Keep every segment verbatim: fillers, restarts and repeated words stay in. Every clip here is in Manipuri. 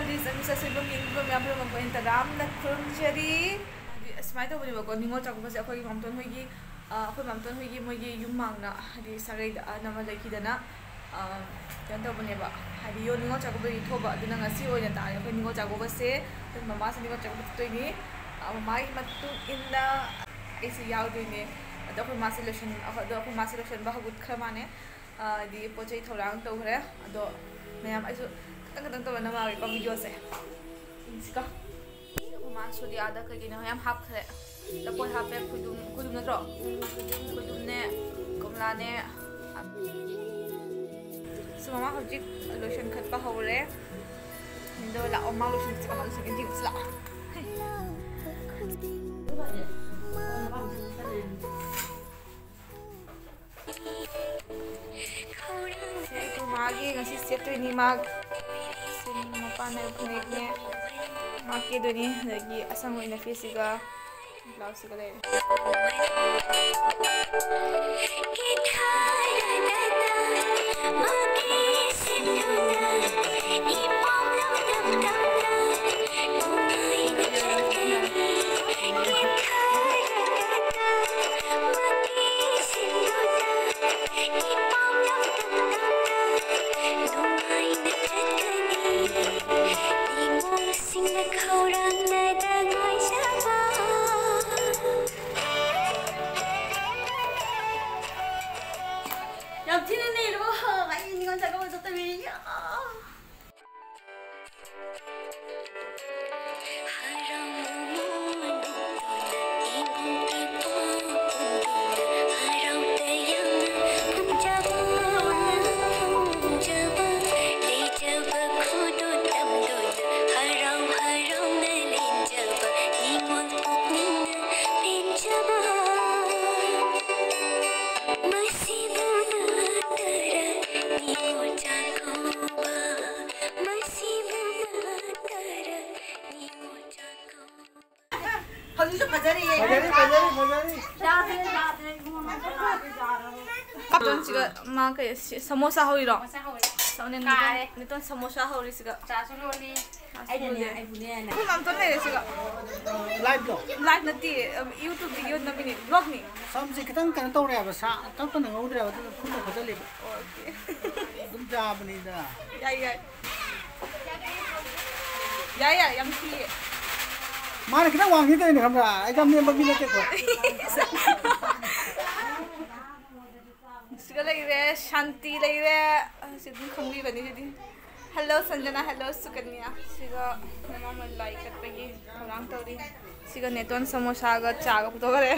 ꯃꯤꯁ ꯑꯁꯣꯏꯕꯝ ꯌꯦꯡꯕꯤꯕ ꯃꯌꯥꯝ ꯄꯨꯝꯅꯃꯛꯄꯨ ꯑꯩꯅ ꯇꯔꯥꯝꯅ ꯈꯨꯔꯨꯝꯖꯔꯤ꯫ ꯍꯥꯏꯗꯤ ꯑꯁꯨꯃꯥꯏꯅ ꯇꯧꯕꯅꯦꯕꯀꯣ, ꯅꯤꯉꯣꯜ ꯆꯥꯛꯀꯧꯕꯁꯦ ꯑꯩꯈꯣꯏꯒꯤ ꯃꯥꯝꯇꯣꯟ ꯍꯣꯏꯒꯤ, ꯑ, ꯑꯩꯈꯣꯏ ꯃꯥꯝꯇꯣꯟ ꯍꯣꯏꯒꯤ ꯃꯣꯏꯒꯤ ꯌꯨꯝ ꯃꯥꯡꯅ, ꯍꯥꯏꯗꯤ ꯁꯥꯒꯩꯗ ꯑꯍꯟ ꯑꯃ ꯂꯩꯈꯤꯗꯅ, ꯑ, ꯀꯩꯅꯣ ꯇꯧꯕꯅꯦꯕ, ꯍꯥꯏꯗꯤ ꯌꯣ ꯅꯤꯉꯣꯜ ꯆꯥꯛꯀꯧꯕꯒꯤ ꯊꯣꯛꯑꯕ, ꯑꯗꯨꯅ ꯉꯁꯤ ꯑꯣꯏꯅ ꯇꯥꯔꯦ ꯑꯩꯈꯣꯏ ꯅꯤꯉꯣꯜ ꯆꯥꯛꯀꯧꯕꯁꯦ꯫ ꯑꯩꯈꯣꯏ ꯃꯃꯥꯁꯦ ꯅꯤꯉꯣꯜ ꯆꯥꯛꯀꯧꯕ ꯆꯠꯇꯣꯏꯅꯤ꯫ ꯑ, ꯃꯃꯥꯒꯤ ꯃꯇꯨꯡ ꯏꯟꯅ ꯑꯩꯁꯨ ꯌꯥꯎꯗꯣꯏꯅꯦ꯫ ꯑꯗꯣ ꯑꯩꯈꯣꯏ ꯃꯥꯁꯦ ꯂꯣꯏꯁꯟ-, ꯑꯗꯣ ꯑꯩꯈꯣꯏ ꯃꯥꯁꯦ ꯂꯣꯏꯁꯟꯕ ꯍꯧꯒꯠꯈ꯭ꯔ ꯃꯥꯅꯦ꯫ ꯑ, ꯍꯥꯏꯗꯤ ꯄꯣꯠ ꯆꯩ ꯊꯧꯔꯥꯡ ꯇꯧꯈ꯭ꯔꯦ꯫ ꯑꯗꯣ ꯃꯌꯥꯝ ꯑꯩꯁꯨ ꯈꯤꯇꯪ ꯈꯤꯇꯪ ꯇꯧꯔ ꯅꯝꯃꯛꯑꯒꯦꯀꯣ ꯚꯤꯗꯤꯑꯣꯁꯦ꯫ ꯌꯦꯡꯁꯤꯀꯣ꯫ ꯑꯩꯈꯣꯏ ꯃꯥꯅ ꯁꯣꯗꯤꯌꯥꯗ ꯀꯩ ꯀꯩꯅꯣ ꯌꯥꯝ ꯍꯥꯞꯈ꯭ꯔꯦ꯫ ꯂꯐꯣꯏ ꯍꯥꯞꯄꯦ, ꯈꯣꯏꯗꯨꯝ, ꯈꯣꯏꯗꯨꯝ ꯅꯠꯇ꯭ꯔꯣ? ꯈꯣꯏꯗꯨꯝꯅꯦ, ꯀꯣꯝꯂꯥꯅꯦ꯫ ꯁꯣ ꯃꯃꯥ ꯍꯧꯖꯤꯛ ꯂꯣꯏꯁꯟ ꯈꯠꯄ ꯍꯧꯔꯦ꯫ ꯑꯗꯣ ꯂꯥꯛꯑꯣ, ꯃꯥ ꯂꯣꯏꯁꯟ ꯈꯠꯄ ꯍꯧꯔꯦ, ꯌꯦꯡꯉꯨꯁꯤ ꯂꯥꯛꯑꯣ꯫ ꯁꯤ ꯑꯩꯈꯣꯏ ꯃꯥꯒꯤ ꯉꯁꯤ ꯁꯦꯠꯇꯣꯏꯅꯤ꯫ ꯃꯥ ꯁꯤ ꯃꯄꯥꯟ ꯅꯥꯏꯕ ꯐꯅꯦꯛꯅꯦ꯫ ꯃꯥ ꯀꯦꯗꯣꯏꯅꯤ꯫ ꯑꯗꯒꯤ ꯑꯁꯪꯕ ꯑꯣꯏꯅ ꯐꯤꯁꯤꯒ ꯕ꯭ꯂꯥꯎꯁꯁꯤꯒ ꯂꯩꯔꯦ꯫ ꯌꯥꯝ ꯊꯤꯅ ꯅꯩꯔꯕꯣ? ꯑꯩ ꯅꯤꯉꯣꯜ ꯆꯥꯛꯀꯧꯕ ꯆꯠꯇꯕꯤꯅꯤ꯫ ꯍꯧꯖꯤꯛꯁꯨ ꯐꯖꯔꯤꯌꯦ꯫ ꯐꯖꯔꯤ, ꯐꯖꯔꯤ, ꯐꯖꯔꯤ꯫ ꯀꯥꯞꯇꯣꯟꯁꯤꯒ ꯃꯥ ꯀꯩ, ꯁꯤ, ꯁꯃꯣꯁꯥ ꯍꯧꯔꯤꯔꯣ? ꯁꯣꯝꯅ ꯀꯥꯔꯦ꯫ ꯅꯤꯇꯣꯟ, ꯅꯤꯇꯣꯟ ꯁꯃꯣꯁꯥ ꯍꯧꯔꯤꯁꯤꯒ꯫ ꯆꯥꯁꯨ ꯂꯣꯜꯂꯤ꯫ ꯆꯥꯁꯨ ꯑꯩꯅꯅꯦ, ꯂꯣꯜꯂꯤ꯫ ꯑꯩꯕꯨꯅꯦ꯫ ꯑꯩꯈꯣꯏ ꯃꯥꯝꯇꯣꯟ ꯂꯩꯔꯦ ꯁꯤꯒ꯫ Live ꯂꯣ? Live ꯅꯠꯇꯦ, ꯑꯝ, YouTube ꯚꯤꯗꯤꯑꯣ ꯅꯝꯃꯤꯅꯦ, vlogꯅꯤ꯫ ꯁꯝꯁꯦ ꯈꯤꯇꯪ ꯀꯩꯅꯣ ꯇꯧꯔꯦ ꯍꯥꯏꯕ, ꯁꯥ ꯇꯞ ꯇꯞꯅ ꯉꯧꯗ꯭ꯔꯦ ꯍꯥꯏꯕ, ꯑꯗꯨꯅ ꯈꯨꯠꯅ ꯈꯣꯠꯆꯜꯂꯤꯕ꯫ ꯑꯣꯀꯦ꯫ ꯑꯗꯨꯝ ꯆꯥꯕꯅꯤꯗ꯫ ꯌꯥꯏ, ꯌꯥꯏ꯫ ꯌꯥꯏ, ꯌꯥꯏ, ꯌꯥꯝ ꯊꯤꯌꯦ꯫ ꯃꯥꯅ ꯈꯤꯇꯪ ꯋꯥꯡꯉꯤ ꯇꯧꯔꯤꯅꯦ, ꯈꯪꯕ꯭ꯔꯥ? ꯑꯩ ꯌꯥꯝ ꯅꯦꯝꯕ ꯃꯤ ꯅꯠꯇꯦꯀꯣ꯫ ꯁꯤꯒ ꯂꯩꯔꯦ, ꯁꯥꯟꯇꯤ ꯂꯩꯔꯦ꯫ ꯁꯤ ꯑꯗꯨꯝ ꯈꯪꯕꯤꯕꯅꯤ ꯁꯤꯗꯤ꯫ Hello ꯁꯟꯖꯅꯥ, hello ꯁꯨꯀꯟꯌꯥ꯫ ꯁꯤꯒ ꯃꯃꯥ ꯂꯥꯏ ꯀꯠꯄꯒꯤ ꯊꯧꯔꯥꯡ ꯇꯧꯔꯤ꯫ ꯁꯤꯒ ꯅꯦꯇꯣꯟ ꯁꯃꯣꯁꯥꯒ ꯆꯥꯒ ꯄꯨꯊꯣꯛꯈ꯭ꯔꯦ꯫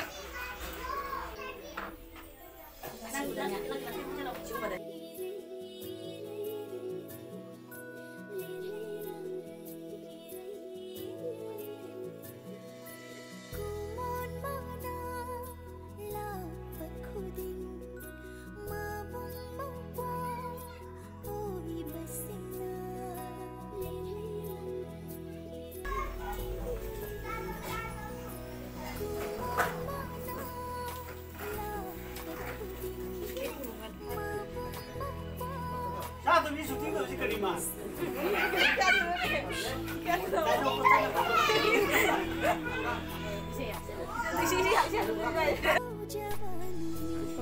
ꯆꯥꯗꯕꯤ shooting ꯇꯧꯔꯤꯁꯤ ꯀꯔꯤ ꯃꯥꯟ?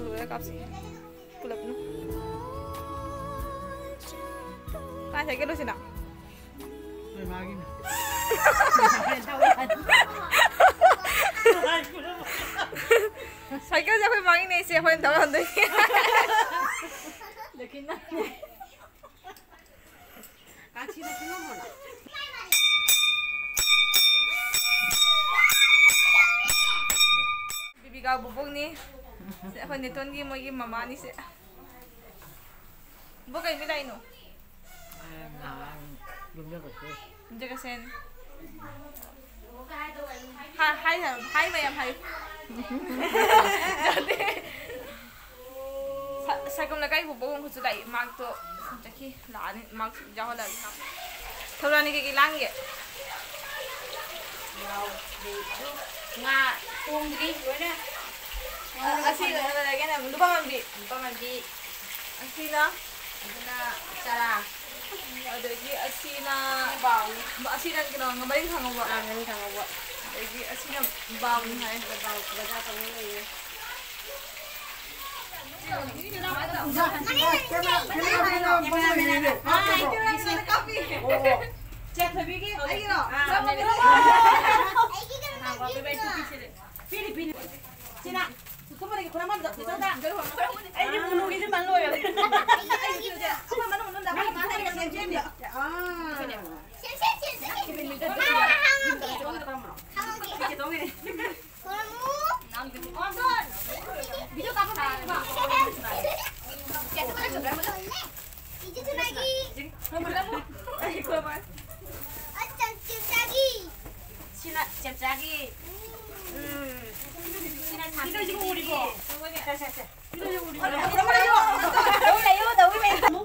ꯂꯣꯏꯔ ꯀꯥꯞꯁꯤ꯫ ꯄꯨꯂꯞꯅ꯫ ꯀꯥꯏ ꯁꯥꯏꯀꯜ ꯂꯣꯏꯁꯤꯅ? ꯅꯣꯏ ꯃꯥꯒꯤꯅꯦ꯫ ꯁꯥꯏꯀꯜꯁꯦ ꯑꯩꯈꯣꯏ ꯃꯥꯒꯤꯅꯦ, ꯏꯆꯦ, ꯑꯩꯈꯣꯏꯅ ꯊꯧꯔ ꯍꯟꯗꯣꯏꯅꯦ꯫ ꯗꯈꯤꯅꯥ꯫ ꯀꯥꯡꯁꯤꯗ ꯈꯨꯂꯝꯃꯣꯅ꯫ ꯕꯤꯕꯤꯒꯥ ꯕꯣꯕꯣꯛꯅꯤ꯫ ꯁꯦ, ꯑꯩꯈꯣꯏ ꯅꯦꯇꯣꯟꯒꯤ ꯃꯣꯏꯒꯤ ꯃꯃꯥꯅꯤꯁꯦ꯫ ꯕꯣ, ꯀꯩ ꯅꯨꯃꯤꯠ ꯂꯥꯛꯏꯅꯣ? ꯉꯔꯥꯡ ꯌꯨꯝꯖꯀꯩꯁꯦ꯫ ꯌꯨꯝꯖꯀꯩꯁꯦꯟ꯫ ꯍꯥꯏ, ꯍꯥꯏ, ꯍꯥꯏ ꯃꯌꯥꯝ ꯍꯥꯏ꯫ ꯌꯥꯗꯦ꯫ ꯁ-, ꯁꯥꯏꯒꯣꯝ ꯂꯩꯀꯥꯏ ꯕꯣꯕꯣꯛ ꯑꯃꯈꯛꯁꯨ ꯂꯥꯛꯏ꯫ ꯃꯥꯛꯇꯣ ꯆꯠꯈꯤ꯫ ꯂꯥꯛꯑꯅꯤ꯫ ꯃꯥꯛ ꯌꯥꯎꯍꯜꯂꯛꯑꯒꯦ꯫ ꯊꯧꯔꯥꯅꯤ ꯀꯩꯀꯩ ꯂꯥꯡꯒꯦ? ꯉꯥ ꯊꯣꯡꯗ꯭ꯔꯤ ꯂꯣꯏꯅ꯫ ꯑ-, ꯑꯁꯤ ꯀꯩꯅꯣ ꯂꯩꯔꯒꯦꯅꯦ, ꯅꯨꯄꯥ ꯃꯥꯟꯕꯤ꯫ ꯅꯨꯄꯥ ꯃꯥꯟꯕꯤ꯫ ꯑꯁꯤꯅ? ꯑꯗꯨꯅ ꯆꯔꯥ꯫ ꯑꯗꯒꯤ ꯑꯁꯤꯅ ꯕꯥꯎꯅꯤ꯫ ꯑꯁꯤꯅ ꯀꯩꯅꯣ, ꯃꯔꯤꯡꯈꯥ ꯉꯧꯕ꯫ ꯑꯥ, ꯃꯔꯤꯡꯈꯥ ꯉꯧꯕ꯫ ꯑꯗꯒꯤ ꯑꯁꯤꯅ ꯕꯥꯎꯅꯤ ꯍꯥꯏ꯫ ꯕꯥꯎ ꯕꯖꯥꯔ ꯇꯧꯔ ꯂꯩꯌꯦ꯫ Camera, camera, camera, camera, camera. ꯆꯦ ꯊꯣꯏꯕꯤꯒꯤ꯫ ꯑꯩꯒꯤꯔꯣ? ꯑꯥ, ꯄꯤꯔꯤ, ꯄꯤꯔꯤ꯫ ꯁꯤꯅ ꯁꯨꯝꯕꯗꯒꯤ ꯈꯨꯔꯝ ꯑꯃꯗ ꯆꯠꯆꯧꯗ꯫ ꯑꯩꯗꯤ ꯎꯅꯨꯒꯤꯁꯦ ꯃꯟ ꯂꯣꯏꯔꯦ꯫ ꯑꯩꯈꯣꯏ ꯃꯅꯨꯡ ꯃꯅꯨꯡꯗ ꯑꯩꯈꯣꯏ ꯃꯥꯅ ꯑꯩꯒ ꯁꯦꯝ ꯁꯦꯝꯃꯤ꯫ ꯑꯥ꯫ ꯁꯦꯝ, ꯁꯦꯝ, ꯁꯦꯝ, ꯁꯦꯝ꯫ ꯃꯥ ꯍꯥꯡꯉꯒꯦ꯫ ꯍꯥꯡꯉꯒꯦ꯫ ꯆꯦ ꯇꯣꯝꯒꯤꯅꯦ꯫ ꯈꯨꯔꯝꯃꯨ꯫ ꯚꯤꯗꯤꯑꯣ ꯀꯥꯞꯄ ꯃꯥꯜꯂꯦꯀꯣ꯫ ꯆꯦ ꯁꯨꯃꯥꯏꯅ ꯇꯧꯗ꯭ꯔꯥ? ꯆꯤꯆꯦ ꯁꯣꯅꯥꯒꯤ꯫ ꯑꯩ ꯈꯨꯔꯝꯃꯣꯏ꯫ ꯑ, ꯆꯝ-, ꯆꯦꯝꯆꯥꯒꯤ꯫ ꯁꯤꯅ ꯆꯦꯝꯆꯥꯒꯤ꯫ ꯎꯝ꯫ ꯁꯤꯅ ꯁꯥꯟꯇꯤꯒꯤ꯫ ꯁꯦ, ꯁꯦ, ꯁꯦ꯫ ꯇꯧ ꯂꯩꯌꯣ, ꯇꯧ ꯂꯩꯌꯣ꯫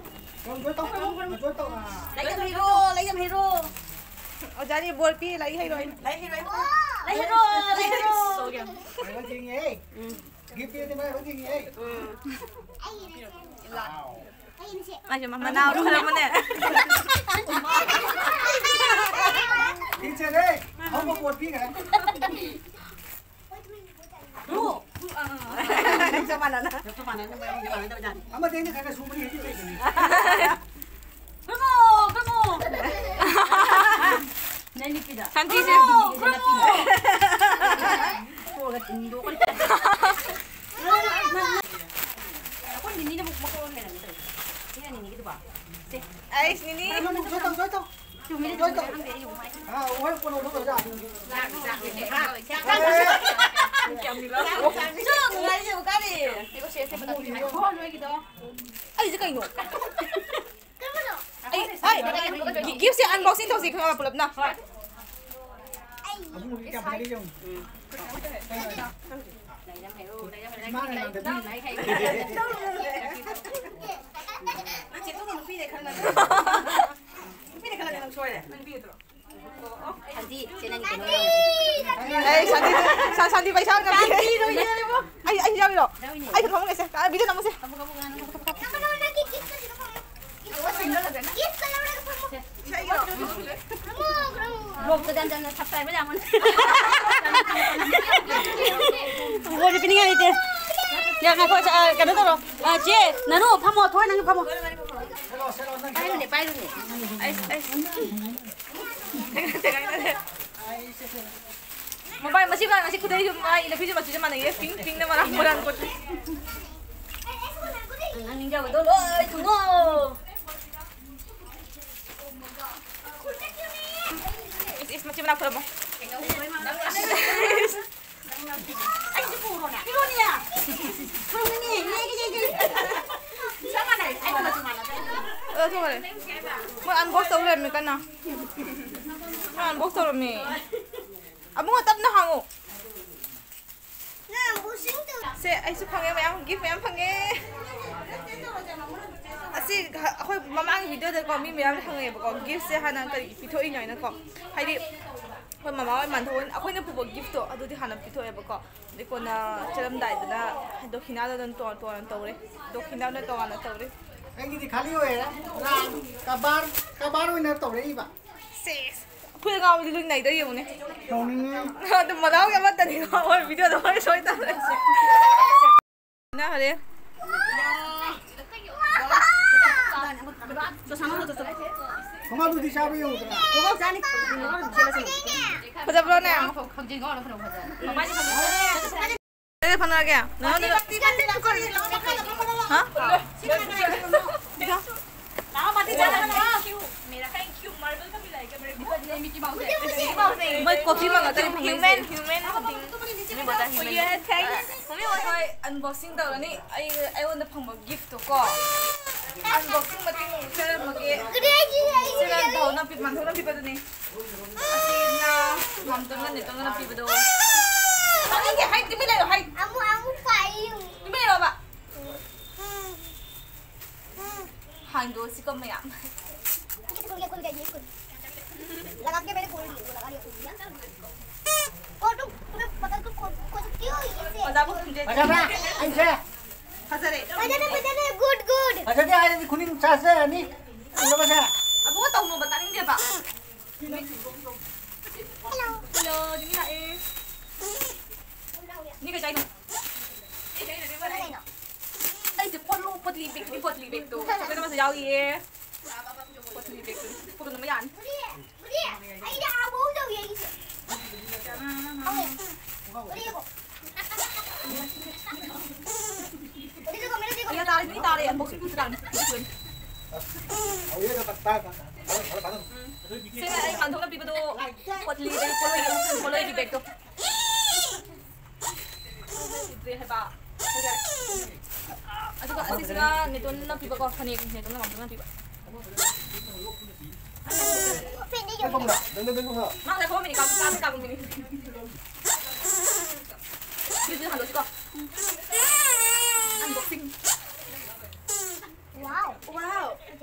ꯂꯥꯏꯔꯤꯛ ꯌꯥꯝ ꯍꯩꯔꯣ, ꯂꯥꯏꯔꯤꯛ ꯌꯥꯝ ꯍꯩꯔꯣ꯫ ꯑꯣꯖꯥꯗꯤ ꯕꯣꯔ ꯄꯤ, ꯂꯥꯏꯔꯤꯛ ꯍꯩꯔꯣꯏ꯫ ꯂꯥꯏꯔꯤꯛ ꯍꯩꯔꯣꯏ꯫ ꯂꯥꯏꯔꯤꯛ ꯍꯩꯔꯣ, ꯂꯥꯏꯔꯤꯛ ꯍꯩꯔꯣ꯫ ꯂꯥꯏꯕꯛ ꯊꯦꯡꯉꯦꯍꯦ꯫ ꯎꯝ꯫ ꯒꯤꯐ ꯄꯤꯔꯗꯤ ꯃꯥꯏ ꯊꯤꯡꯉꯦ꯫ ꯎꯝ꯫ ꯃꯥꯁꯦ ꯃ-, ꯃꯅꯥꯎ ꯈꯔ ꯑꯃꯅꯦ꯫ ꯇꯤꯆꯔ, ꯍꯧꯕ ꯄꯣꯠ ꯄꯤꯈ꯭ꯔꯦ꯫ ꯆꯞ ꯃꯥꯟꯅꯅ꯫ ꯆꯞ ꯃꯥꯟꯅꯅ ꯃꯌꯥꯝ ꯃꯥꯟꯅꯗꯕ ꯖꯥꯠꯅꯤ꯫ ꯑꯃꯗꯤ ꯑꯩꯅ ꯈꯔ ꯈꯔ ꯁꯨꯕꯅꯤ, ꯍꯧꯖꯤꯛ ꯂꯩꯕꯅꯤ꯫ ꯈꯨꯔꯨꯝꯃꯣ, ꯈꯨꯔꯨꯝꯃꯣ꯫ ꯅꯪ ꯅꯨꯄꯤꯗ꯫ ꯁꯥꯟꯇꯤꯁꯦ꯫ ꯈꯨꯔꯨꯝꯃꯣ, ꯈꯨꯔꯨꯝꯃꯣ꯫ ꯊꯣꯛꯑꯒ ꯇꯤꯡꯗꯣꯛꯈ꯭ꯔꯦ꯫ ꯑꯩꯈꯣꯏ ꯅꯤꯅꯤꯅ ꯑꯃꯨꯛ ꯃꯀꯣꯛ ꯑꯃ ꯂꯩꯔꯝꯃꯦ ꯇꯧꯔꯤꯁꯦ꯫ ꯁꯤꯅ ꯅꯤꯅꯤꯒꯤꯗꯨꯕꯣ? ꯁꯦ꯫ ꯑꯩꯁ ꯅꯤꯅꯤ꯫ ꯀꯔꯝꯕꯅꯣ? ꯖꯣꯏ ꯇꯧ, ꯖꯣꯏ ꯇꯧ꯫ ꯆꯨꯝꯃꯤꯅꯦ, ꯖꯣꯏ ꯇꯧ꯫ ꯆꯨꯝꯃꯤꯅꯦ, ꯈꯪꯗꯦ, ꯑꯩ ꯑꯃꯨꯛ ꯍꯥꯏ꯫ ꯑꯥ, ꯍꯣꯏ, ꯀꯣꯟꯅ ꯂꯧꯔꯣ, ꯌꯥꯔꯦ꯫ ꯂꯥꯛ, ꯂꯥꯛ, ꯂꯥꯛ꯫ ꯆꯥꯛ, ꯆꯥꯛ, ꯆꯥꯛ꯫ ꯆꯥꯛ, ꯆꯥꯛ꯫ ꯆꯥꯛ ꯅꯨꯡꯉꯥꯏꯔꯤꯁꯦ, ꯀꯥꯔꯤ? ꯑꯩꯁꯦ ꯀꯩꯅꯣ? ꯑꯩ, ꯑꯩ, ꯒꯤ-, ꯒꯤꯐꯁꯦ unboxing ꯇꯧꯁꯤ ꯈꯔ ꯄꯨꯂꯞꯅ꯫ ꯍꯣꯏ꯫ ꯑꯕꯨꯡꯒꯤ ꯀꯌꯥꯝ ꯐꯖꯒꯦ ꯌꯦꯡꯉꯨ꯫ ꯏꯃꯥꯅ ꯂꯥꯡꯗꯕꯤ꯫ ꯅꯪ ꯆꯦ ꯇꯣꯝꯕ ꯅꯨꯄꯤꯅꯦ ꯈꯜꯂꯒ꯫ ꯅꯨꯄꯤꯅꯦ ꯈꯜꯂꯒ ꯅꯪ ꯁꯣꯏꯔꯦ꯫ ꯅꯨꯄꯤ ꯅꯠꯇ꯭ꯔꯣ? ꯁꯥꯟꯇꯤ, ꯁꯦ ꯅꯪꯒꯤ ꯀꯩꯅꯣ ꯌꯥꯎꯔꯦ꯫ ꯑꯩ ꯁꯥꯟꯇꯤ, ꯁꯥ-, ꯁꯥꯟꯇꯤ ꯄꯩꯁꯥ ꯑꯣꯏꯅ ꯄꯤꯒꯦ꯫ ꯁꯥꯟꯇꯤꯗꯣ ꯌꯦꯡꯉꯣ꯫ ꯑꯩ, ꯑꯩ ꯌꯥꯎꯔꯤꯔꯣ? ꯌꯥꯎꯔꯤꯅꯦ꯫ ꯑꯩ ꯈꯨꯠ ꯐꯝꯃꯒꯦꯁꯦ꯫ ꯑꯥ, ꯚꯤꯗꯤꯑꯣ ꯅꯝꯃꯨꯁꯦ꯫ ꯀꯞꯄꯨ, ꯀꯞꯄꯨ, ꯀꯞꯄꯨ, ꯀꯞꯄꯨ, ꯀꯞꯄꯨ꯫ ꯂꯣꯛꯇ ꯌꯥꯝ ꯆꯝꯅ ꯁꯞꯁꯀ꯭ꯔꯥꯏꯕꯔ ꯌꯥꯝꯃꯟ꯫ ꯕꯣꯜꯗꯤ ꯄꯤꯅꯤꯡꯉꯥꯏ ꯂꯩꯇꯦ꯫ ꯌꯥ, ꯉꯥꯏꯈꯣ, ꯑ, ꯀꯩꯅꯣ ꯇꯧꯔꯣ꯫ ꯑ, ꯆꯦ, ꯅꯅꯨ, ꯐꯝꯃꯣ, ꯊꯣꯏ, ꯅꯪ ꯐꯝꯃꯣ꯫ ꯄꯥꯏꯔꯨꯅꯦ, ꯄꯥꯏꯔꯨꯅꯦ꯫ ꯑꯩꯁ, ꯑꯩꯁ꯫ ꯃꯕꯥꯏ ꯃꯁꯤ ꯃꯥ ꯉꯁꯤ ꯈꯨꯗꯩꯁꯨ ꯃꯥ ꯏꯅ ꯐꯤꯁꯨ ꯃꯆꯨꯁꯨ ꯃꯥꯟꯅꯩꯌꯦ꯫ ꯄꯤꯡ, ꯄꯤꯡꯅ ꯃꯔꯥꯡ ꯃꯔꯥꯡ ꯀꯣꯠꯂꯤ꯫ ꯅꯪ ꯅꯤꯡꯖꯕꯗꯣ ꯂꯣꯏ ꯊꯨꯡꯉꯣ꯫ ꯏꯁ, ꯏꯁ, ꯃꯆꯤꯟ ꯃꯅꯥꯎ ꯈꯨꯔꯝꯃꯣ꯫ ꯑꯩꯁꯨ ꯄꯨꯔꯣꯅꯦ꯫ ꯄꯨꯔꯣꯅꯦ꯫ ꯌꯦꯡꯒꯦ, ꯌꯦꯡꯒꯦ꯫ ꯆꯞ ꯃꯥꯟꯅꯩ꯫ ꯑꯩꯒ ꯃꯆꯨ ꯃꯥꯟꯅꯗꯦ꯫ ꯑ, ꯊꯣꯛꯈ꯭ꯔꯦ꯫ ꯃꯣꯏ unbox ꯇꯧ ꯂꯩꯔꯝꯃꯦ ꯀꯟꯅ꯫ ꯃꯣꯏ unbox ꯇꯧꯔꯝꯃꯦ꯫ ꯑꯕꯨꯡꯉꯣ, ꯇꯞꯅ ꯍꯥꯡꯉꯨ꯫ ꯁꯦ, ꯑꯩꯁꯨ ꯐꯪꯉꯦ ꯃꯌꯥꯝ, gift ꯃꯌꯥꯝ ꯐꯪꯉꯦ꯫ ꯑꯁꯤ ꯑꯩꯈꯣꯏ ꯃꯃꯥꯡꯒꯤ video ꯗꯀꯣ ꯃꯤ ꯃꯌꯥꯝ ꯍꯪꯉꯦꯕꯀꯣ, gift ꯁꯦ ꯍꯥꯟꯅ ꯀꯔꯤꯒꯤ ꯄꯤꯊꯣꯛꯏꯅꯣ ꯍꯥꯏꯅꯀꯣ꯫ ꯍꯥꯏꯗꯤ ꯑꯩꯈꯣꯏ ꯃꯃꯥ ꯍꯣꯏ ꯃꯥꯟꯊꯣꯛ ꯑꯩꯈꯣꯏꯅ ꯄꯨꯕ gift ꯇꯣ ꯑꯗꯨꯗꯤ ꯍꯥꯟꯅ ꯄꯤꯊꯣꯛꯑꯦꯕꯀꯣ꯫ ꯑꯗꯩ ꯀꯣꯟꯅ ꯆꯠꯂꯝꯗꯥꯏꯗꯅ ꯗꯣꯈꯤꯅꯥꯗꯣ ꯑꯗꯨꯝ ꯇꯣꯉꯥꯟ ꯇꯣꯉꯥꯟꯅ ꯇꯧꯔꯦ꯫ ꯗꯣꯈꯤꯅꯥꯗꯣ ꯇꯣꯉꯥꯟꯅ ꯇꯧꯔꯦ꯫ ꯑꯩꯒꯤꯗꯤ ꯈꯥꯂꯤ ꯑꯣꯏꯔꯦ꯫ ꯀꯕꯥꯔ, ꯀꯕꯥꯔ ꯑꯣꯏꯅ ꯇꯧꯔꯛꯏꯕ꯫ ꯁꯦꯁ! ꯑꯩꯈꯣꯏ ꯑꯉꯥꯎꯕꯗꯤ ꯂꯣꯏ ꯅꯩꯗ ꯌꯦꯡꯉꯨꯅꯦ꯫ ꯇꯧꯅꯤꯡꯉꯦ꯫ ꯑꯗꯨꯝ ꯃꯅꯥꯎꯒꯤ ꯑꯃꯠꯇꯅꯤꯀꯣ꯫ ꯍꯣꯏ, video ꯗ ꯍꯣꯔꯦꯟ ꯁꯣꯏ ꯇꯥꯔꯦ꯫ ꯅ ꯍꯣꯔꯦꯟ꯫ ꯈꯣꯡꯒ꯭ꯔꯥꯎꯗꯨꯗꯤ ꯆꯥꯕ ꯌꯦꯡꯉꯨꯗꯅ꯫ ꯐꯖꯕ꯭ꯔꯣꯅꯦ? ꯀꯗꯥꯏꯗ ꯐꯪꯉꯛꯑꯒꯦ? ꯅꯉꯣꯟꯗ? ꯍꯥ? ꯃꯣꯏ coffee ꯃꯪꯒꯜꯗ ꯐꯪꯉꯛꯏꯁꯦ꯫ ꯍꯣꯏ, unboxing ꯇꯧꯔꯅꯤ꯫ ꯑꯩ, ꯑꯩꯉꯣꯟꯗ ꯐꯪꯕ gift ꯇꯣ ꯀꯣ꯫ Unboxing ꯃꯇꯦꯛ ꯑꯃꯨꯛ ꯆꯠꯂꯝꯃꯒꯦ꯫ ꯁꯤꯅ ꯙꯧꯅ ꯄꯤ-, ꯃꯥꯟꯊꯧꯅ ꯄꯤꯕꯗꯨꯅꯤ꯫ ꯑꯁꯤꯅ ꯃꯥꯝꯇꯣꯟꯒ ꯅꯦꯇꯣꯟꯒꯅ ꯄꯤꯕꯗꯣ꯫ ꯇꯥꯅꯤꯡꯗꯦ, ꯍꯥꯏ, ꯇꯨꯃꯤꯟ ꯂꯩꯌꯨ, ꯍꯥꯏ꯫ ꯑꯃꯨꯛ, ꯑꯃꯨꯛ ꯄꯥꯏꯌꯨ꯫ ꯇꯨꯃꯤꯟ ꯂꯩꯌꯣꯕ꯫ ꯍꯥꯡꯗꯣꯛꯑꯁꯤꯀꯣ ꯃꯌꯥꯝ꯫ खोल गया, खोल गया, ये खोल। लगा के मैंने खोल दिया, वो लगा दिया, खोल दिया। और तुम पूरे बदन को खोल, खोल सकती हो, ये से। ꯑꯣꯖꯥꯕꯨ ꯈꯨꯝꯖꯦ꯫ ꯐꯖꯕ꯭ꯔꯥ? ꯑꯩꯁꯦ? ꯐꯖꯔꯦ꯫ ꯐꯖꯅ, ꯐꯖꯅ, good, good. ꯐꯖꯗꯦ ꯍꯥꯏꯔꯗꯤ ꯈꯨꯅꯤꯡ ꯆꯥꯖꯔꯅꯤ꯫ ꯎꯔꯕꯁꯦ? ꯑꯕꯨꯡꯉꯣ ꯇꯧꯅꯣꯕ, ꯇꯥꯅꯤꯡꯗꯦꯕ꯫ Hello. Hello, ꯖꯤꯃꯤ ꯂꯥꯛꯑꯦ꯫ ꯅꯤ ꯀꯩ ꯆꯥꯏꯅꯣ? ꯑꯩꯁꯦ ꯄꯣꯠꯂꯨ, ꯄꯣꯠꯂꯤ ꯕꯦꯒꯇꯨꯗꯤ, ꯄꯣꯠꯂꯤ ꯕꯦꯒꯇꯣ꯫ ꯆꯣꯀ꯭ꯂꯦꯠ ꯑꯃꯁꯨ ꯌꯥꯎꯔꯤꯌꯦ꯫ ꯄꯣꯠꯂꯤ ꯕꯦꯒꯇꯨ꯫ ꯄꯣꯠꯂꯨ ꯅꯝꯕ ꯌꯥꯅꯤ꯫ ꯑꯩ ꯇꯥꯔꯦ, ꯃꯤ ꯇꯥꯔꯦ, unboxing ꯇꯧꯁꯤ ꯇꯥꯔꯦ꯫ ꯁꯤꯅ ꯑꯩ ꯃꯥꯟꯊꯣꯛꯅ ꯄꯤꯕꯗꯣ, ꯄꯣꯠꯂꯤꯗꯒꯤ ꯄꯣꯠꯂꯣꯏꯒꯤ, ꯄꯣꯠꯂꯣꯏꯒꯤ ꯕꯦꯒꯇꯣ꯫ ꯎꯗ꯭ꯔꯦ ꯍꯥꯏꯕ꯫ ꯑꯗꯨꯒ ꯑꯁꯤꯁꯤꯅ ꯅꯦꯇꯣꯟꯅ ꯄꯤꯕꯀꯣ, ꯐꯅꯦꯛ ꯅꯦꯇꯣꯟꯅ ꯃꯥꯝꯇꯣꯟꯅ ꯄꯤꯕ꯫ ꯃꯥ ꯉꯁꯥꯏ ꯊꯣꯛꯑꯝꯃꯤꯅꯤ, ꯀꯥꯕꯨ-, ꯀꯥꯕꯨ-, ꯀꯥꯕꯨ ꯃꯤꯅꯤ꯫ ꯑꯗꯨꯗꯤ ꯍꯜꯂꯣꯁꯤꯀꯣ꯫ Unboxing꯫ Wow꯫ Wow꯫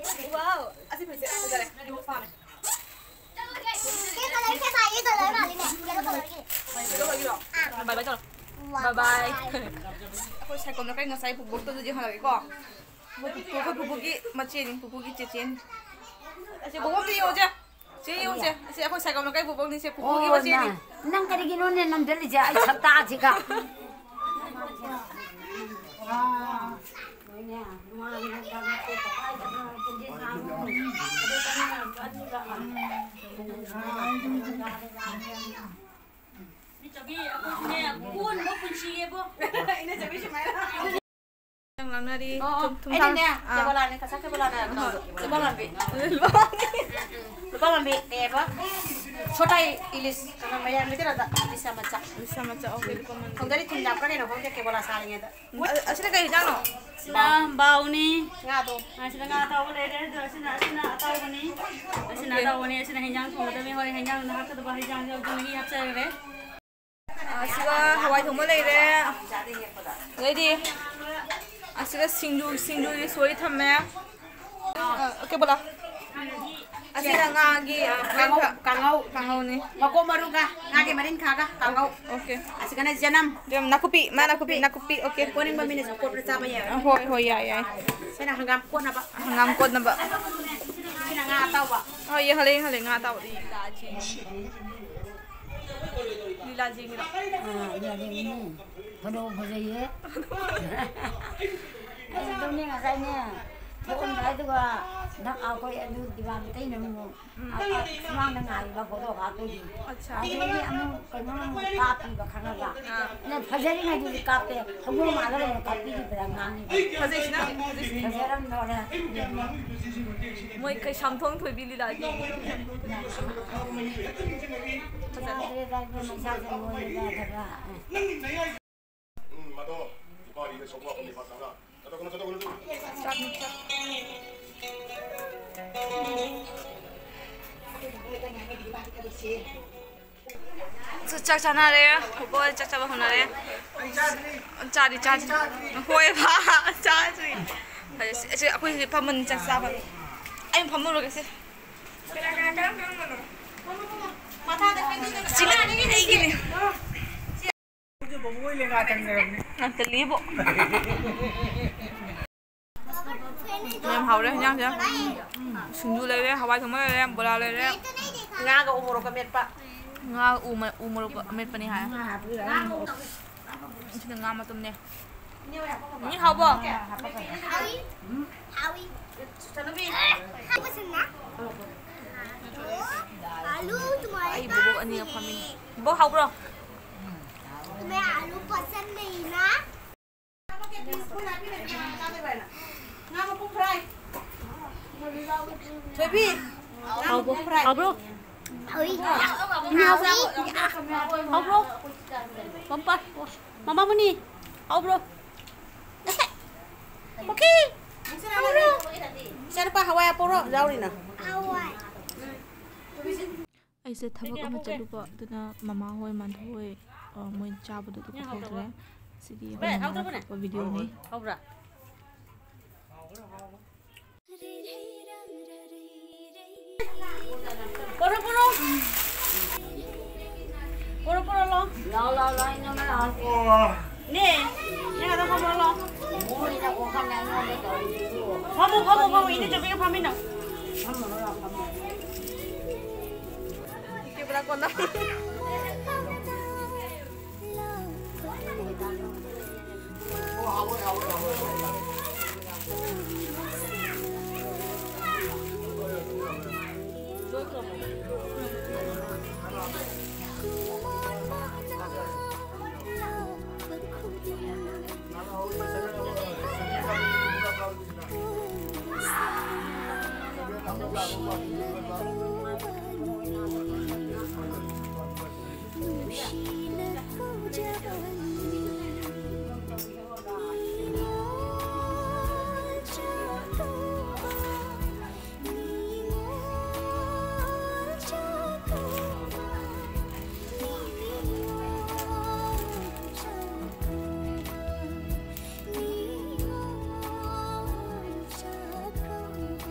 Wow꯫ ꯑꯁꯤ ꯐꯨꯔꯤꯠꯁꯦ ꯐꯖꯔꯦ꯫ ꯄꯥꯝꯃꯦ꯫ ꯁꯤ colour ꯁꯦ ꯃꯥꯜꯂꯤ, colour ꯃꯥꯜꯂꯤꯅꯦ, yellow colour ꯒꯤ꯫ Yellow colour ꯒꯤꯔꯣ? ꯑꯥ꯫ Bye bye ꯇꯧꯔꯣ꯫ Wow꯫ Bye bye꯫ ꯑꯩꯈꯣꯏ ꯁꯥꯏꯀꯜꯅ ꯀꯩ ꯉꯁꯥꯏ ꯄꯨꯕꯣꯛꯇ ꯑꯗꯨꯗꯤ ꯍꯜꯂꯛꯑꯦꯀꯣ꯫ ꯑꯩꯈꯣꯏ ꯄꯨꯄꯨꯒꯤ ꯃꯆꯦꯅꯤ, ꯄꯨꯄꯨꯒꯤ ꯆꯦꯆꯦꯅꯤ꯫ ꯑꯁꯤ ꯄꯨꯄꯨ ꯑꯝꯇ ꯌꯦꯡꯉꯨꯁꯦ꯫ ꯁꯤ ꯌꯦꯡꯉꯨꯁꯦ꯫ ꯑꯁꯤ ꯑꯩꯈꯣꯏ ꯁꯥꯏꯀꯜꯅ ꯀꯩ ꯄꯨꯕꯣꯛꯅꯤ, ꯁꯦ ꯄꯨꯄꯨꯒꯤ ꯑꯣ, ꯃꯆꯦꯅꯤ꯫ ꯅꯪ, ꯅꯪ ꯀꯔꯤꯒꯤꯅꯣꯅꯦ ꯅꯝꯖꯜꯂꯤꯁꯦ ꯑꯩ ꯁꯛꯇꯥꯁꯤꯒ? ꯍꯣꯏꯅꯦ, ꯅꯨꯡꯉꯥꯏꯅ ꯄꯨꯟꯁꯤ ꯁꯥꯡꯅ꯫ ꯏꯆꯧꯕꯤ, ꯑꯩꯈꯣꯏꯁꯨꯅꯦ, ꯀꯣꯟꯕ ꯄꯨꯟꯁꯤꯌꯦꯕꯣ꯫ ꯏꯅꯦꯆꯧꯕꯤ ꯁꯨꯃꯥꯏꯅ꯫ ꯏꯟꯁꯥꯡ ꯂꯥꯡꯅꯔꯤ꯫ ꯑꯣ, ꯑꯣ, ꯊꯨꯝ, ꯊꯨꯝ ꯑꯩꯅꯅꯦ, ꯊꯥꯛ-, ꯑꯥ꯫ ꯀꯦꯕꯣꯂꯥꯅꯦ, ꯀꯁꯥ ꯀꯦꯕꯣꯂꯥꯅꯦ, ꯑꯍꯣꯏ꯫ ꯂꯨꯄꯥ ꯂꯥꯟꯕꯤ꯫ ꯂꯨꯄꯥ ꯂꯥꯟꯕꯤ꯫ ꯎꯝ, ꯎꯝ, ꯎꯝ꯫ ꯂꯨꯄꯥ ꯂꯥꯟꯕꯤ, ꯀꯩ ꯍꯥꯏꯕ? ꯁꯣꯇꯥꯏ ꯏꯂꯤꯁ, ꯀꯩꯅꯣ, ꯃꯌꯥꯝ ꯃꯩꯇꯩꯂꯣꯟꯗ ꯏꯂꯤꯁ ꯃꯆꯥ꯫ ꯏꯂꯤꯁ ꯃꯆꯥ, ꯑꯣꯀꯦ, ꯂꯨꯄꯥ ꯂꯥꯟꯕꯤ꯫ ꯊꯣꯡꯗꯗꯤ ꯊꯨꯝ ꯌꯥꯛꯄ꯭ꯔꯥ ꯀꯩꯅꯣ ꯈꯪꯗꯦ, ꯀꯦꯕꯣꯂꯥ ꯁꯥꯔꯤꯉꯩꯗ꯫ ꯑ-, ꯑꯁꯤꯅ ꯀꯩ ꯍꯤꯟꯖꯥꯡꯅꯣ? ꯁꯤꯅ ꯕꯥꯎ꯫ ꯕꯥꯎꯅꯤ꯫ ꯉꯥꯗꯣ꯫ ꯑ, ꯁꯤꯗ ꯉꯥ ꯑꯇꯥꯎꯕ ꯂꯩꯔꯦ, ꯑꯗꯣ ꯑꯁꯤꯅ, ꯑꯁꯤꯅ ꯑꯇꯥꯎꯕꯅꯤ꯫ ꯑꯁꯤꯅ ꯑꯣꯀꯦ꯫ ꯑꯇꯥꯎꯕꯅꯤ, ꯑꯁꯤꯅ ꯍꯤꯟꯖꯥꯡ ꯊꯣꯡꯒꯗꯕꯅꯤ꯫ ꯍꯣꯏ, ꯍꯤꯟꯖꯥꯡꯗ ꯍꯥꯞꯀꯗꯕ ꯍꯤꯟꯖꯥꯡꯁꯦ ꯍꯧꯖꯤꯛ ꯃꯍꯤ ꯍꯥꯞꯆꯔꯒꯦ꯫ ꯑ, ꯁꯤꯒ ꯍꯋꯥꯏ ꯊꯣꯡꯕ ꯂꯩꯔꯦ꯫ ꯑꯗꯩꯗꯤ ꯑꯁꯤꯒ ꯁꯤꯡꯖꯨ, ꯁꯤꯡꯖꯨꯒꯤ ꯁꯣꯏ ꯊꯝꯃꯦ꯫ ꯑ, ꯑꯣꯀꯦ, ꯕꯣꯂꯥ꯫ ꯑꯁꯤꯅ ꯉꯥꯒꯤ ꯀꯥꯡꯉꯧ, ꯀꯥꯡꯉꯧ꯫ ꯀꯥꯡꯉꯧꯅꯤ꯫ ꯃꯀꯣꯛ ꯃꯔꯨꯒ ꯉꯥꯒꯤ ꯃꯔꯤꯟꯈꯥꯒ ꯀꯥꯡꯉꯧ꯫ Okay꯫ ꯑꯁꯤꯒꯅ ꯖꯅꯝ꯫ ꯌꯥꯝ ꯅꯥꯀꯨꯞꯄꯤ, ꯃꯥ ꯅꯥꯀꯨꯞꯄꯤ, ꯅꯥꯀꯨꯞꯄꯤ꯫ Okay꯫ ꯀꯣꯅꯤꯡꯕ ꯃꯤꯅꯁꯨ ꯀꯣꯠꯄ ꯆꯥꯕ ꯌꯥꯏ꯫ ꯍꯣꯏ, ꯍꯣꯏ, ꯌꯥꯏ, ꯌꯥꯏ꯫ ꯁꯤꯅ ꯍꯪꯒꯥꯝ ꯀꯣꯠꯅꯕ꯫ ꯍꯪꯒꯥꯝ ꯀꯣꯠꯅꯕ꯫ ꯁꯤꯅ ꯉꯥ ꯑꯇꯥꯎꯕ꯫ ꯍꯣꯏ, ꯌꯦꯡꯍꯜꯂꯦ, ꯌꯦꯡꯍꯜꯂꯦ, ꯉꯥ ꯑꯇꯥꯎꯕꯗꯤ꯫ ꯂꯤꯂꯥ ꯌꯦꯡꯉꯤꯔꯣ? ꯑꯥ, ꯂꯤꯂꯥ ꯌꯦꯡꯉꯤꯅꯦ꯫ ꯐꯣꯇꯣ ꯐꯖꯩꯌꯦ꯫ ꯑꯩ ꯑꯗꯨꯝꯅꯦ ꯉꯁꯥꯏꯅꯦ, ꯊꯣꯛꯑꯝꯗꯥꯏꯗꯨꯒ ꯅꯪ ꯑꯩꯈꯣꯏ ꯑꯗꯨ ꯗꯤꯋꯥꯟ ꯃꯇꯩꯅ ꯑꯃꯨꯛ ꯁꯨꯃꯥꯡꯗ ꯉꯥꯏꯔꯤꯕ ꯐꯣꯇꯣ ꯀꯥꯞꯄꯒꯤ꯫ ꯑꯠꯁꯥ꯫ ꯑꯗꯨꯗꯒꯤ ꯑꯃꯨꯛ ꯀꯩꯅꯣ ꯑꯃꯨꯛ ꯀꯥꯞꯄꯤꯕ ꯈꯪꯉꯕ? ꯑꯥ꯫ ꯑꯩꯅ ꯐꯖꯔꯤꯉꯩꯗꯨꯗꯤ ꯀꯥꯞꯄꯦ, ꯍꯧꯗꯣꯡ ꯃꯥꯜꯂꯒ ꯑꯃꯨꯛ ꯀꯥꯞꯄꯤꯔꯤꯕ꯭ꯔꯥ ꯉꯥꯡꯉꯤꯕ꯫ ꯐꯖꯩꯁꯤꯅ, ꯐꯖꯩꯁꯤꯅ꯫ ꯐꯖꯔꯝꯗꯣꯔꯦ꯫ ꯃꯣꯏ ꯀꯩꯁꯥꯝꯊꯣꯡ ꯊꯣꯏꯕꯤ ꯂꯤꯂꯥꯒꯤ꯫ ꯐꯖꯔꯦ꯫ ꯌꯥꯗ꯭ꯔꯦꯗ ꯏꯕꯦꯝꯃ, ꯏꯁꯥꯁꯦ ꯅꯣꯏꯔꯦꯗ ꯊꯕꯛ꯫ ꯎꯝ, ꯃꯗꯣ ꯂꯨꯄꯥ ꯂꯤꯁꯤꯡ ꯁꯣꯛꯄ ꯋꯥꯐꯝꯅꯤ, ꯐꯥꯁ ꯇꯥꯕ꯫ ꯆꯠꯊꯣꯛꯀꯅꯨ, ꯆꯠꯊꯣꯛꯀꯅꯨ, ꯆꯠꯊꯣꯛꯀꯅꯨ꯫ ꯆꯥꯛ ꯆꯥꯅꯔꯦ, ꯕꯣꯕꯣ ꯆꯥꯛ ꯆꯥꯕ ꯍꯧꯅꯔꯦ꯫ ꯆꯥꯗ꯭ꯔꯤ, ꯆꯥꯗ꯭ꯔꯤ꯫ ꯍꯣꯏꯕ, ꯆꯥꯗ꯭ꯔꯤ꯫ ꯐꯔꯦ, ꯁꯤ, ꯑꯁꯤ ꯑꯩꯈꯣꯏ ꯍꯧꯖꯤꯛ ꯐꯝꯃꯅꯤ ꯆꯥꯛ ꯆꯥꯕ꯫ ꯑꯩ ꯐꯝꯃꯨꯔꯒꯦ ꯁꯤ꯫ ꯁꯤꯅ ꯑꯩꯒꯤꯅꯤ꯫ ꯌꯥꯝ ꯇꯜꯂꯤꯕꯣ꯫ ꯌꯥꯝ ꯍꯥꯎꯔꯦ ꯍꯤꯟꯖꯥꯡꯁꯦ꯫ ꯁꯤꯡꯖꯨ ꯂꯩꯔꯦ, ꯍꯋꯥꯏ ꯊꯣꯡꯕ ꯂꯩꯔꯦ, ꯕꯣꯔꯥ ꯂꯩꯔꯦ꯫ ꯉꯥꯒ ꯎ ꯃꯣꯔꯣꯛꯀ ꯃꯦꯠꯄ꯫ ꯉꯥ ꯎ ꯃ-, ꯎ ꯃꯣꯔꯣꯛ ꯑꯃꯦꯠꯄꯅꯤ ꯍꯥꯏ꯫ ꯁꯤꯅ ꯉꯥ ꯃꯇꯨꯝꯅꯦ꯫ ꯎꯝ, ꯍꯥꯎꯕ꯭ꯔꯣ? ꯍꯥꯎꯏ꯫ ꯍꯥꯎꯏ꯫ ꯍꯥꯎꯕꯁꯤꯅ? ꯑꯥꯂꯨ ꯇꯨꯃꯥꯔꯦ ꯑꯩ ꯕꯣꯕꯣꯛ ꯑꯅꯤꯒ ꯐꯝꯃꯤ꯫ ꯕꯣꯕꯣꯛ ꯍꯥꯎꯕ꯭ꯔꯣ? तुम्हें आलू पसंद नहीं ना? ꯊꯣꯏꯕꯤ, ꯍꯥꯎꯕ꯭ꯔꯣ? ꯍꯥꯎꯕ꯭ꯔꯣ? ꯍꯥꯎꯕ꯭ꯔꯣ? ꯄꯝꯄ, ꯃꯃꯥ ꯃꯨꯅꯤ, ꯍꯥꯎꯕ꯭ꯔꯣ? ꯑꯣꯀꯦ꯫ ꯍꯥꯎꯕ꯭ꯔꯣ? ꯏꯆꯥꯅꯨꯄꯥ ꯍꯋꯥꯏ ꯑꯄꯧꯔꯣ ꯌꯥꯎꯔꯤꯅ? ꯑꯩꯁꯦ ꯊꯕꯛ ꯑꯃ ꯆꯠꯂꯨꯕ, ꯑꯗꯨꯅ ꯃꯃꯥ ꯍꯣꯏ, ꯃꯥꯟꯗꯨ ꯍꯣꯏ, ꯑ, ꯃꯣꯏ ꯆꯥꯕꯗꯣ ꯑꯗꯨ ꯀꯛꯊꯣꯛꯈ꯭ꯔꯦ꯫ ꯁꯤꯗꯤ ꯑꯩꯈꯣꯏ ꯃꯃꯥꯅ ꯀꯛꯄ ꯚꯤꯗꯤꯑꯣꯅꯤ꯫ ꯍꯥꯎꯕ꯭ꯔꯥ? ꯍꯥꯎꯕ꯭ꯔꯥ? ꯄꯣꯔꯣ, ꯄꯣꯔꯣ꯫ ꯄꯣꯔꯣ, ꯄꯣꯔꯣ, ꯂꯥꯎ꯫ ꯂꯥꯎ, ꯂꯥꯎ, ꯂꯥꯎ, ꯏꯅꯝꯃ, ꯂꯥꯎ꯫ ꯅꯦ, ꯅꯪ ꯑꯗꯣ ꯐꯝꯃꯣ, ꯂꯥꯎ꯫ ꯃꯣꯏꯅ ꯋꯥꯈꯜꯅ ꯑꯩꯉꯣꯟꯗ ꯇꯧꯔꯤꯁꯤꯕꯨ꯫ ꯐꯝꯃꯣ, ꯐꯝꯃꯣ, ꯐꯝꯃꯣ, ꯏꯅꯦ ꯆꯧꯕꯤꯒ ꯐꯝꯃꯤꯟꯅꯧ꯫ ꯐꯝꯃꯣ, ꯂꯥꯎ, ꯐꯝꯃꯣ꯫ ꯀꯦꯃꯦꯔꯥ ꯀꯣꯟꯅ꯫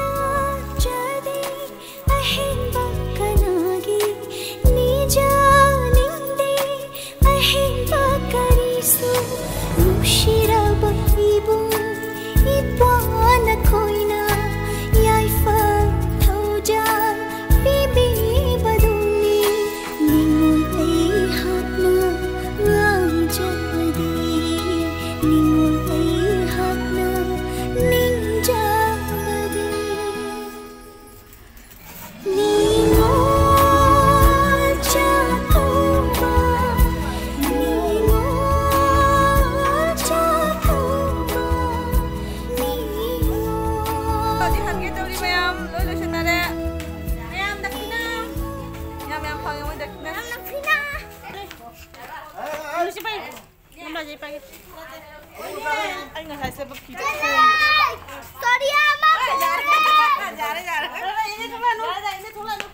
ꯀꯜꯂꯛꯆꯗꯦ ꯑꯍꯦꯟꯕ ꯀꯅꯥꯒꯤ ꯅꯤꯖꯅꯤꯡꯗꯦ ꯑꯍꯦꯟꯕ ꯀꯔꯤꯁꯨ ꯅꯨꯡꯁꯤꯔꯕ ꯏꯕꯨꯡ ꯏꯄ꯭ꯋꯥ ꯅꯈꯣꯏꯅ ꯌꯥꯏꯐ ꯊꯧꯖꯥꯜ ꯄꯤꯕꯤꯕꯗꯨꯅꯤ ꯅꯤꯡꯉꯣꯜ ꯑꯩꯍꯥꯛꯅ ꯉꯥꯡꯖꯕꯗꯤ ꯅꯤꯡꯉꯣꯜ ꯑꯩꯍꯥꯛꯅ ꯅꯤꯡꯖꯕꯗꯤ ꯅꯤꯡꯉꯣꯜ ꯆꯥꯛꯀꯧꯕ ꯅꯤꯡꯉꯣꯜ ꯆꯥꯛꯀꯧꯕ ꯅꯤꯡꯉꯣꯜ ꯍꯧꯖꯤꯛ ꯍꯟꯒꯦ ꯇꯧꯔꯤ ꯃꯌꯥꯝ ꯂꯣꯏ ꯂꯣꯏꯁꯤꯟꯅꯔꯦ꯫ ꯃꯌꯥꯝ ꯗꯈꯤꯅꯥ꯫ ꯌꯥꯝ ꯌꯥꯝ ꯐꯪꯉꯦ ꯃꯣꯏ ꯗꯈꯤꯅꯥ꯫ ꯌꯥꯝ ꯗꯈꯤꯅꯥ꯫ ꯂꯨꯁꯤ ꯄꯥꯏ꯫ ꯑꯩ ꯉꯁꯥꯏ ꯆꯠꯄ ꯐꯤꯗꯣ ꯈꯣꯡ-, ꯁꯣꯔꯤ ꯑꯃ ꯌꯥꯔꯦ, ꯌꯥꯔꯦ꯫ ꯌꯥꯔꯦ, ꯏꯅꯦ ꯊꯣꯛꯂꯛꯑꯅꯨ꯫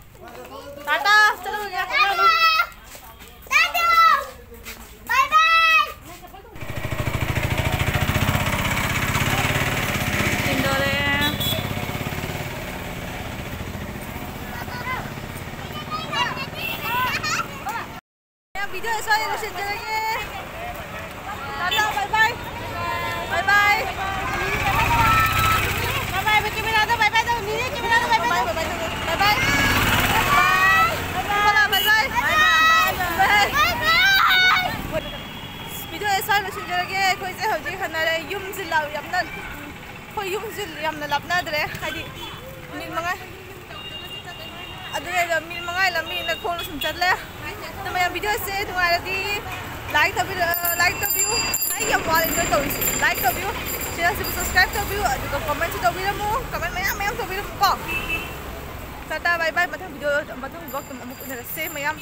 ꯇꯥꯇꯥ, ꯆꯠꯂꯨꯔꯒꯦ, ꯊꯣꯛꯂꯛꯑꯅꯨ꯫ ꯇꯥꯇꯥ꯫ ꯕꯥꯏ ꯕꯥꯏ꯫ ꯊꯤꯟꯗꯣꯔꯦ꯫ ꯚꯤꯗꯤꯑꯣ ꯁ꯭ꯋꯥꯏꯗ ꯂꯣꯏꯁꯤꯟꯖꯔꯒꯦ꯫ ꯇꯥꯇꯥ, ꯕꯥꯏ ꯕꯥꯏ꯫ ꯕꯥꯏ ꯕꯥꯏ꯫ ꯕꯥꯏ ꯕꯥꯏ, ꯀꯦꯃꯦꯔꯥꯗ ꯕꯥꯏ ꯕꯥꯏ ꯇꯧ꯫ ꯅꯤꯅꯦ, ꯀꯦꯃꯦꯔꯥꯗ ꯕꯥꯏ ꯕꯥꯏ ꯇꯧ꯫ ꯕꯥꯏ ꯕꯥꯏ꯫ ꯕꯥꯏ ꯕꯥꯏ꯫ ꯕꯥꯏ ꯕꯥꯏ꯫ ꯚꯤꯗꯤꯑꯣ ꯁ꯭ꯋꯥꯏꯗ ꯂꯣꯏꯁꯤꯟꯖꯔꯒꯦ꯫ ꯑꯩꯈꯣꯏꯁꯦ ꯍꯧꯖꯤꯛ ꯍꯟꯅꯔꯦ꯫ ꯌꯨꯝꯁꯤ ꯂꯥꯛ ꯌꯥꯝꯅ ꯑꯩꯈꯣꯏ ꯌꯨꯝꯁꯨ ꯌꯥꯝꯅ ꯂꯥꯞꯅꯗ꯭ꯔꯦ, ꯍꯥꯏꯗꯤ ꯃꯤꯅꯤꯠ ꯃꯉꯥ, ꯑꯗꯨꯅ ꯃꯤꯅꯤꯠ ꯃꯉꯥ ꯂꯝꯕꯤꯅ ꯈꯣꯡꯅ ꯁꯨꯝ ꯆꯠꯂꯦ꯫ ꯑꯗꯣ ꯃꯌꯥꯝ ꯚꯤꯗꯤꯑꯣꯁꯦ ꯅꯨꯡꯉꯥꯏꯔꯗꯤ ꯂꯥꯏꯛ ꯇꯧꯕꯤꯔ-, ꯂꯥꯏꯛ ꯇꯧꯕꯤꯌꯨ꯫ ꯑꯩ ꯌꯥꯝ ꯋꯥꯔꯦ ꯅꯣꯏ ꯇꯧꯔꯤꯁꯦ꯫ ꯂꯥꯏꯛ ꯇꯧꯕꯤꯌꯨ, ꯆꯦꯅꯦꯜꯁꯤꯕꯨ ꯁꯕꯁꯀ꯭ꯔꯥꯏꯕ ꯇꯧꯕꯤꯌꯨ, ꯑꯗꯨꯒ ꯀꯣꯃꯦꯟꯁꯨ ꯇꯧꯕꯤꯔꯝꯃꯨ, ꯀꯣꯃꯦꯟ ꯃꯌꯥꯝ ꯃꯌꯥꯝ ꯇꯧꯕꯤꯔꯝꯃꯨꯀꯣ꯫ ꯇꯥꯇꯥ ꯕꯥꯏ ꯕꯥꯏ, ꯃꯊꯪ ꯚꯤꯗꯤꯑꯣ, ꯃꯊꯪ ꯚ꯭ꯂꯣꯒꯇ ꯑꯃꯨꯛ ꯎꯅꯔꯁꯦ ꯃꯌꯥꯝ꯫